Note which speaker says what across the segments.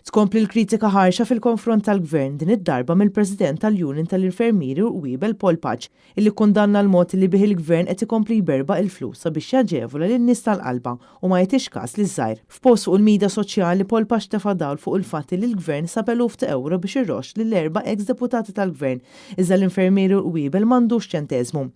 Speaker 1: Tkompli l-kritika ħarxa fil-konfront tal-Gvern, din id-darba mill-President tal-Union tal-Infermieri u Qwiebel Paul Pace, illi kkundanna l-mod li bih il-Gvern qed ikompli jberbaq il-flus sabiex jaġevola lin-nies tal-qalba u ma jagħtix kas liż-żgħir. F'post fuq il-midja soċjali, Paul Pace tefa' dawl fuq il-fatt li l-Gvern sab eluf ta' ewro biex iroxx lil erba' eks deputati tal-Gvern, iżda l-infermieri u l-qwiebel m'għandux ċenteżmu.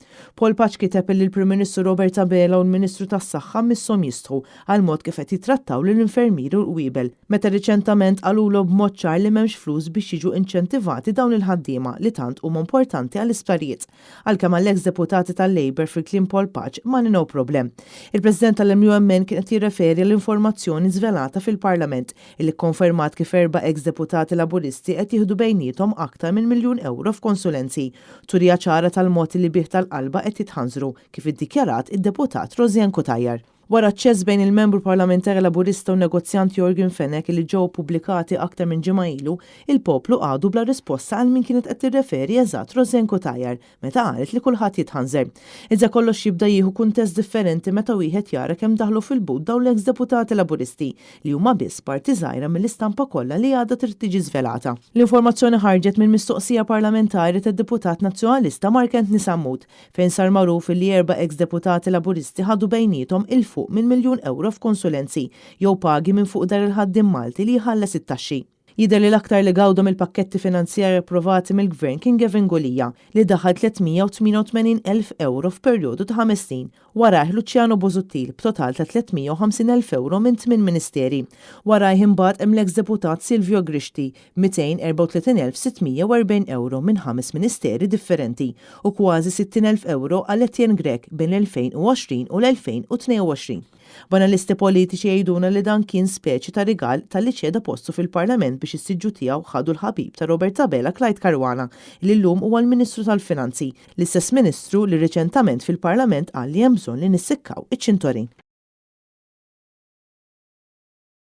Speaker 1: Paul Pace kiteb illi l-Prim Ministru Robert Abela u l-Ministru tas-Saħħa misshom jistħu għall-mod kif qed jittrattaw lill-infermieri u l-qwiebel, meta riċentament qalulhom b'mod ċar li m'hemmx flus biex jiġu inċentivati dawn il-ħaddiema li tant huma importanti għall-isptarijiet. Għalkemm għall-eks deputati tal-Labour fi kliem Paul Pace, money no problem. Il-President tal-MUMN kien qed jirreferi għal informazzjoni żvelata fil-Parlament illi kkonfermat kif erba' eks deputati Laburisti qed jieħdu bejniethom aktar minn miljun ewro f'konsulenzi. Turija ċara tal-mod li bih tal-qalba qed jitħanżru, kif iddikjarat id-deputat Rosianne Cutajar. Wara ċ-ċess bejn il-Membru Parlamentari Laburista u n-negozjant Yorgen Fenech li ġew ippubblikati aktar minn ġimgħa ilu, il-poplu għadu bla risposta għal min kienet qed tirreferi eżatt Rosianne Cutajar meta qalet li kulħadd jitħanżer. Iżda kollox jibda jieħu kuntest differenti meta wieħed jara kemm daħlu fil-but dawn l-eks deputati Laburisti, li huma biss parti żgħira mill-istampa kollha li għadha trid tiġi żvelata. L-informazzjoni ħarġet minn mistoqsija parlamentari tad-Deputat Nazzjonalista Mark Anthony Sammut, fejn sar magħruf illi erba' eks deputati Laburisti ħadu bejniethom 'il fuq minn miljun ewro f'konsulenzi jew pagi minn fuq dar il-ħaddiem Malti li jħallas it-taxxi. Jidher li l-aktar li gawda mill-pakketti finanzjarji approvati mill-Gvern kien Gavin Gulia, li daħal 388,000 ewro f'perjodu ta' ħames snin, Warajh Luciano Busuttil b'total ta' 350,000 ewro minn tmien ministeri. Warajh imbagħad hemm l-eks deputat Silvio Grixti b'234,640 ewro minn ħames ministeri differenti u kważi 60,000 ewro għal Etienne Grech bejn l-2020 u l-2022. B'analisti politiċi jgħidulna li dan kien speċi ta' rigal talli ċeda postu fil-Parlament biex is-siġġu tiegħu ħadu l-ħabib ta' Robert Abela Clyde Caruana li llum huwa l-Ministru tal-Finanzi. L-istess Ministru li riċentament fil-Parlament qal li hemm bżonn li nissikkaw iċ-ċintorin.